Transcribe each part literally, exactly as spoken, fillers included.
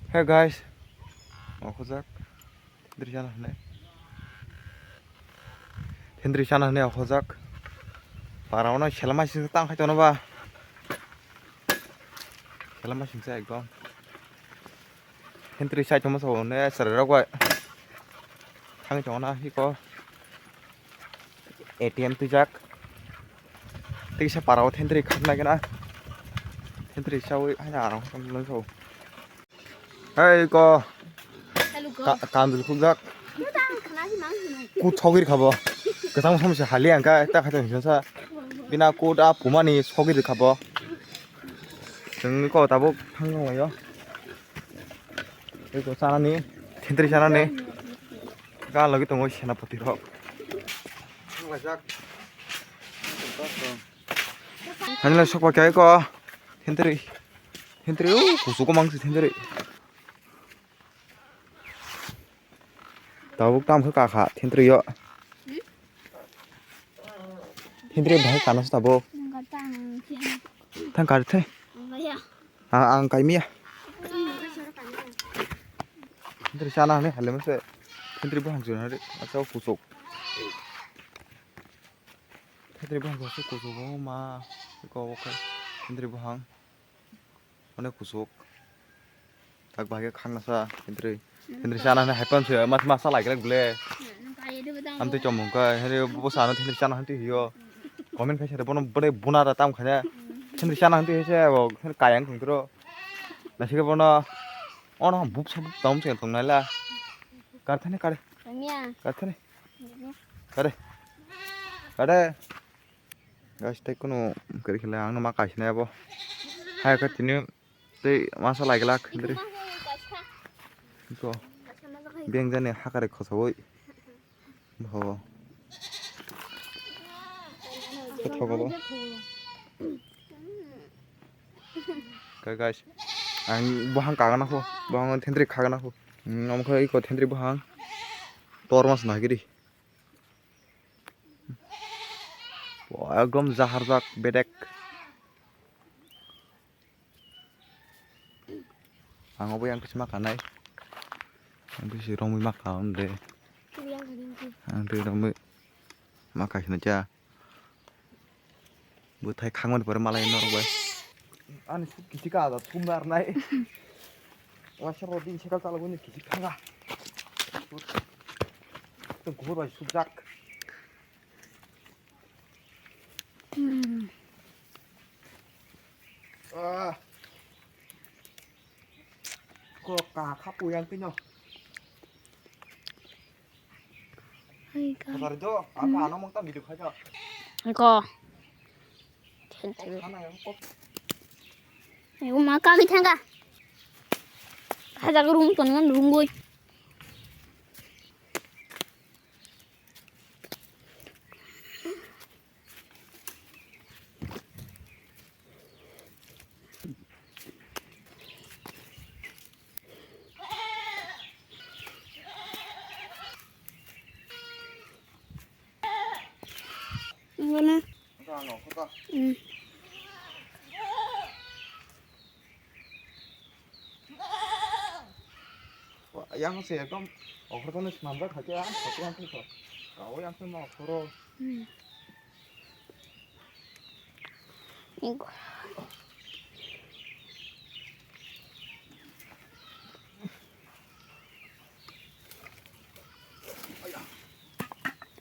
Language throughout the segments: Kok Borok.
Hey guys, okhojak. Thentri chana hwnwi. Thentri chana hwnwi okhojak. Para ono selma sing tang khai tono ba. Selma sing sa ekdom. Thentri sai tomo so ne sere rok bai. Thang tono hiko. A T M twijak. Tisa para o thentri khakna gana. Thentri sawi haina arang khakna so. Hei ko. Hello, go. Ka-, kandil khukjak. Ku sogir khabo. Kesang samse hali angka ta khato hinsa. Bina ku da pumani sogir khabo. Chwng ko tabuk thang nang layo. Hei ko sanani, thentri sanani. Ga logi tongo senapati rok. Thang laijak. Hanjila sokwa kya ko. Thentri. Thentri o kusuko mangsi thentri. Tabuk tam khe kakha thentri yo. Thentri bahai kana se tabuk. Nang ka tang. Thang kar the. Ang ka ya. Ang, ang kai miya. Thentri sana hale hale mase. Thentri bahang jona re. Asa kusuk. Thentri bahang kusuk kusuk o ma. Ko ko. Thentri bahang. Onek kusuk. Tak bahai khe khaknasa, hentri. Hentri chana hwnwi hai pan se, mas, masa lai glak ble. Amtwi chomung kha, hwnwi bo sana hentri chana hwnwi hiyo. Comment khai sari bono bwdai buna da tam khanya. Hentri chana hwnwi se, bo hentri kayang thung tro. Nasike bono, ono buk sa buk tam se tong naila. Kar thani kare. Kar thani. Kare. Kare. Guys, tei kunu kwrwi khe le ang no ma kaisina abo. Hai khe tini tei masa lai glak hindri. Ko beng jani hakare khosawi. Bo. Kothogo bo. Khe guys, ang buhang kagana kho, buhang thentri khagana kho. Omo khe iko thentri buhang. Tor mas nahigiri. Bo ekdom jaharjak bedek. Ang obo yang kisi ma kanai. Ang kisi romwi ma ka on de. Ang twi romwi ma kaisina cha. Bwthai khangmani pore malai norok bai. Ani suk kichik ka da thum dar nai. Waisa rodi se kal chalagwi ni kichik khanga. Tong kubur bai sukjak. Hmm. Ah. Ko ka khapu yang kino. Hai ka. Sabar jo, apa ano mong tam video khaja. Ko. Thentri. Khana yang kok. Ayo ma ka bi thanga. Haja rung ton ngan rung goi. Ngana. Hmm. Yang se ekdom okhorno swnamjak hai khe ang thok yang thok. Kabo yang se ma okhoro. Hmm.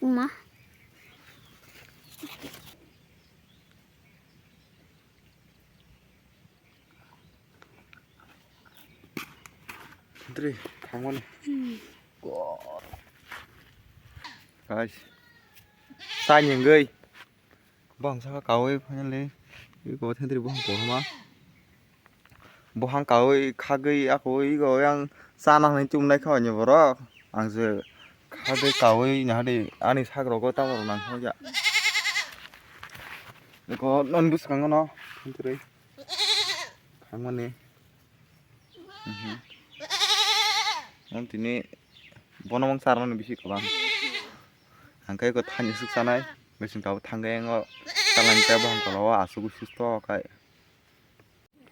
Ma. Dri, thangmani. Hmm. Guys. Sai nyengwi. Bang saka kawi finally. Iko thentri buhang kohma. Buhang kawi khagwi ako iko yang sana hwnwi chumlai kha ni borok. Ang se khagwi kawi nahadi ani sak rogo tamo rok nang kha ya. Iko non bwskango no thentri. Thangmani. Mhm. Ang tini bono mang charmani bisi kwbang. Ang khe ko thani suk sanai, bising tabo thangkhe ang o talani tei bohong tola o asugwi susto khai.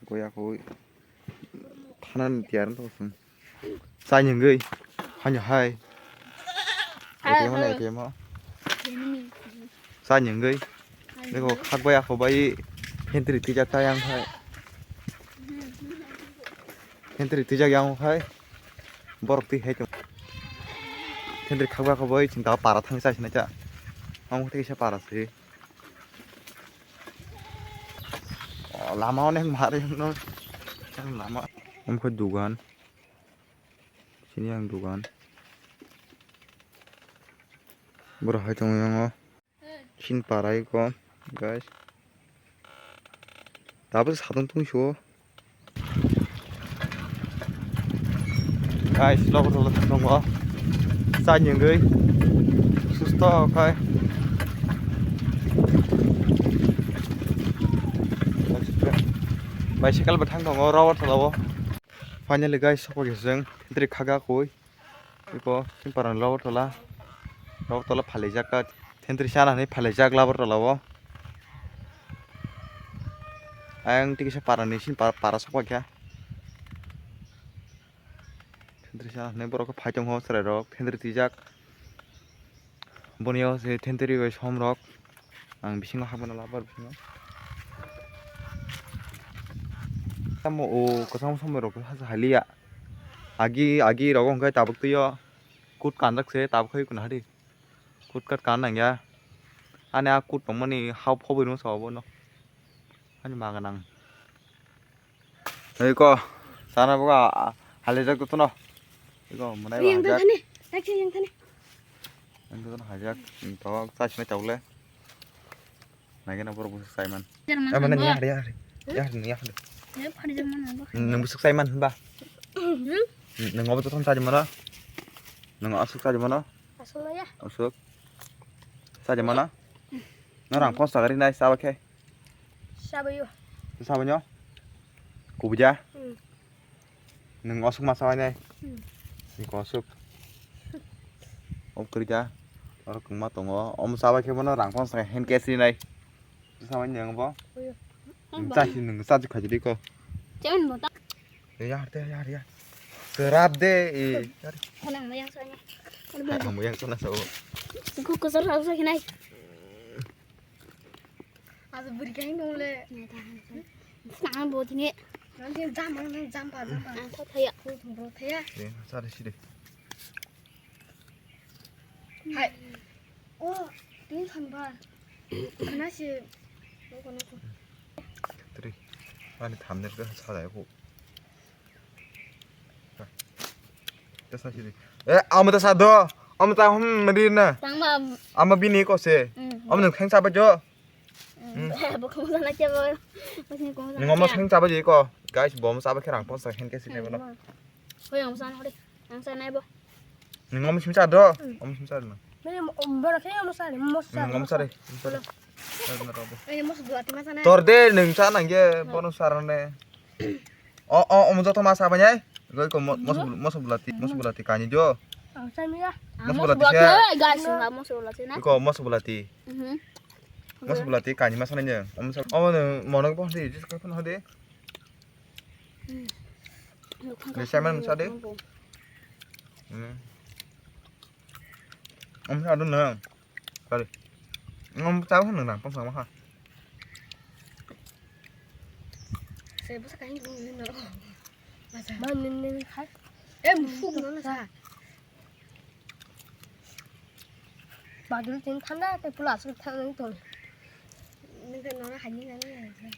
Goya koi. Hanan tiyar to sung. Sa nyengwi. Hanyo hai. Hai, A T M na hai. A T M. Sa nyengwi. Hai. Beko khakbai akhobai. Hentri tijak ta yang hai. Hentri tijak yang hai. Borok ti hai. Hentri khakbai akhobai chinta para thang sa sinai cha. Ang ti sa para si. Oh, lama onek mari no. Lama. Omo khe dugan. Sini ang dugan. Boro hai tongo yango. Sini parai ko, guys. Tabuk satung tung suo. Guys, lobo tolo thang tongo. Sa nyengwi. Susto khai. Bicycle bo thang tongo, robo tolo. Finally guys, sokphaikha chwng, hentri khaga koi. Iko, sini parani lobo tola. Lobo tola phalijak ka, hentri sana hinwi phalijak lobo tola o. Ayang twi kisa parani sini para, para sokphaikha. Hentri sana hinwi borok phai tongkho chwrairok, hentri twijak. Boni o se thenteri bai som rok ang bisingo habana labar bisingo. Tamo o kwcham somoi rok hasa haliya. Agi agi rogo hwnkhe tabuk twi o kut kanjak se tabuk khai kuna hadi. Kut kat kan nangya. Ani a kut tongmani hao phobwi rwngsa obono. Ani maga nang. Iko, sana buka, a, halijak tu no. Iko, munai yang hajak. Tani, tak yang tani. Yang tu hajak, tawak, tak sini caule. Nagi na borok busuk saiman. Jar man. Mana ni hari hari. Ya hari ni hari. Ya hari jar man. Nang busuk saiman ba. Hmm? Nang obo tu thon sadi mana? Nang asuk sadi mana? Asuk ya. Asuk. Sadi mana? Nang rang pos tagari nai saba khe. Sabayo. Sabanyo? Kubuja? Hmm. Nung osuk masa wainai? Hmm. Nung osuk. Om kwrwikha. Oro kwngma tongo. Om sabai khe bono rang phano swkang hand cash rinai. Sabai nung bo? Oyo. Nung chasi nung chasi khaidi ko. Chemen bota. Yar de yar yar. Serap de. Yar. Khanang mayang sana. Khanang mayang sana sao. Kuk kusar sao sa khinai. Asa bwrwi kahim dong le. Nang bo tini. Nang tini jam ang nang jam pa jam pa. Ang thok thaya. Thok thok thok thaya. De, sare side. Hai. O, tini than ba. Kana si. Noko noko. Tri. Ani thumbnail ka sa dai ko. Tesa sidi. Eh, amo tesa do. Amo ta hum madi na. Tangma. Amo bini ko se. Mm. Amo nung kheng saba jo. Mm. Bo ko sana ke bo. Bos ni ko sana. Nung amo kheng saba ji ko. Guys, bom saba khe rang pon sa hen ke sini bono. Hoi ang sana hore. Ang sana bo. Nung amo sim sa do. Amo sim sa do. Mene bora khe amo sa re, mo sa. Nung amo sa re. Eh, mo sa do ati ma sana. Tor de nung sa nang ye bono sa rane. O, o, omo joto ma sabai nai. Goi ko mo-, moso bul-, moso bulati, moso bulati kani jo. Ang sai miya. Moso bulati se. Guys, nggak moso bulati na. Iko moso bulati. Mhm. Moso bulati kani ma sanai nyo. Omo sa, omo no monok bo hodi, jis ko hodi. Hmm. Ni sai man sa de. Hmm. Om sa dun na. Kali. Om sa ho nang pang sa ma ha. Saya bisa kain dulu ni no. Masa. Ba ni ni khai. Eh, musu no na sa. Badul tin thanda te pula asuk thang nang tong. Ni te no na hani nang ni.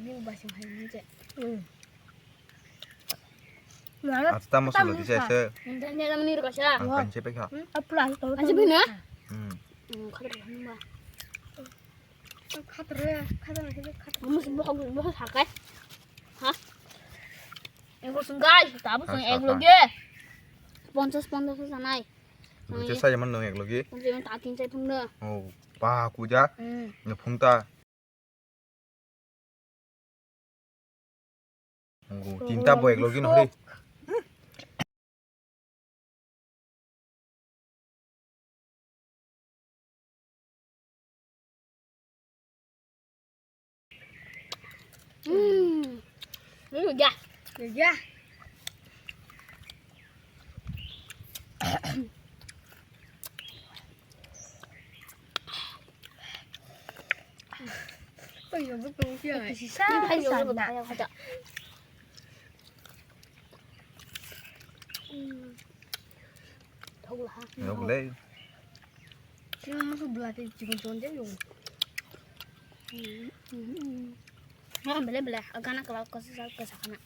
Ni ba sim hani je. Hmm. Asta mo solo tisa ese. Ang kan se pekha. Ang se pina? Hmm. Khatra khatra khatra. Mus bohok bohok sakai. Ha? Ego sungkai, tabu sung eglogi. Ponchas ponchas sanai. Rujak sai man nung eglogi. Ponchas ta tin sai phungno. Oh, pa kuja. Hmm. Phungta. Tinta bo eglogi no hori. Hmm. Hmm, ya. Ya. Oi, yo, bu kung siya. Ito si Sa, Sa, Sa, Sa, Sa. Sa. Thok la. Yo, boleh. Sino mo su bla te chikon chon je yo. Hmm, hmm, hmm. Oh, bele, bele. Agana kala kosa sa kosa kana.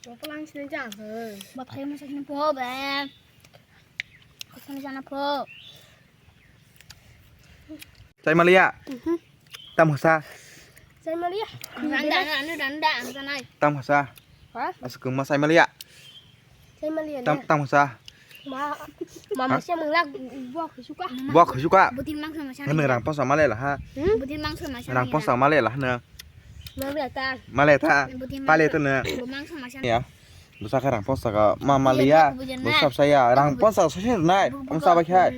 Bapalang sini jang he. Bapalang sini po be. Kosa ni jana po. Chai malia. Mhm. Tam hosa. Chai malia. Randa, randa, randa, ang sanai. Tam hosa. Ha? Asukung ma chai malia. Chai malia. Tam, tam hosa. Ma, mama siya menglak buah kesuka. Buah kesuka. Butin mangsa masa. Nang rang posa malela ha. Hmm? Butin mangsa masa. Rang posa malela na. Malia ta. Malia ta. Butin mangsa. Pale tu na. Bu mangsa masa. Ya. Bwsa khe rang posa ka ma malia. Bwsa bwsa ya rang posa sa se nai. Ang sa ba khai.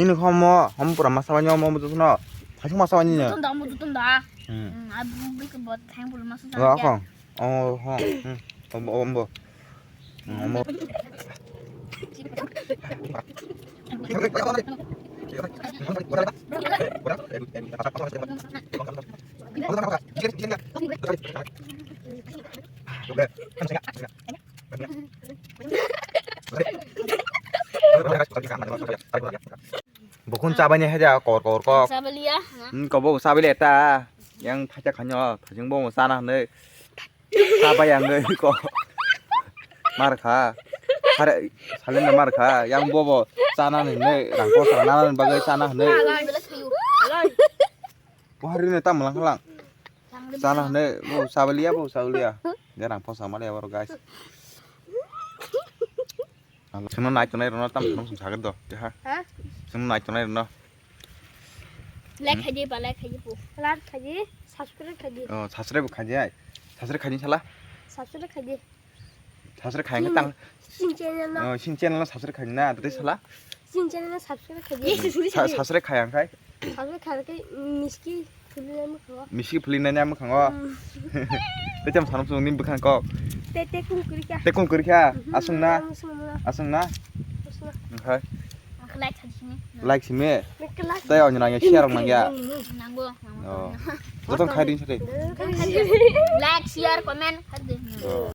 Nini khomo hom pura masa ba nyomo mo no. Thasung masa ba ni. Tunda mo tunda. Hmm. Hmm, abu bik bot thang bul masa. Ro khong. Oh, ho. Hmm. Ombo, ombo. Hmm, ombo. Bukhun chabai ni haja kor kor kok. Sabaliya. Hmm, kobo sabali eta. Yang thacha khanyo, thajing bo sana hne. Chabai yang ko. Mar kha. Hare, salen mar kha. Yang bo bo sana hne. Rang ko sana bagwi sana hne. Buhari ne tam lang lang. Sana hne, bo sabaliya, bo sabaliya. Ya rang posa male oro guys. Sino nai tonai rono tam sung sagar do, ha? Ha? Sino nai tonai rono. Like khaidi ba, like khaidi po. Like khaidi, subscribe khaidi. Oh, subscribe khaidi ai. Subscribe khaidi sala. Subscribe khaidi. Subscribe khai tang. Sing channel no. Oh, sing channel no subscribe khaidi na, tadi sala. Sing channel no subscribe khaidi. Subscribe khai ang khai. Abo kharke miski phulina mukhango. Miski phulina ni mukhango. Hmm. Tei tamo sanam sung ni bwkhang kok. Te te kung kuri kha. Te kung kuri kha. Mhm. Asung na. Asung na. Asung na. Asung na. Oke. Like simi. Like simi. Like. Tei oni nangya share nangya. Nanggo. Oh. Jotong khai din sate. Like, share, comment khai din. Oh.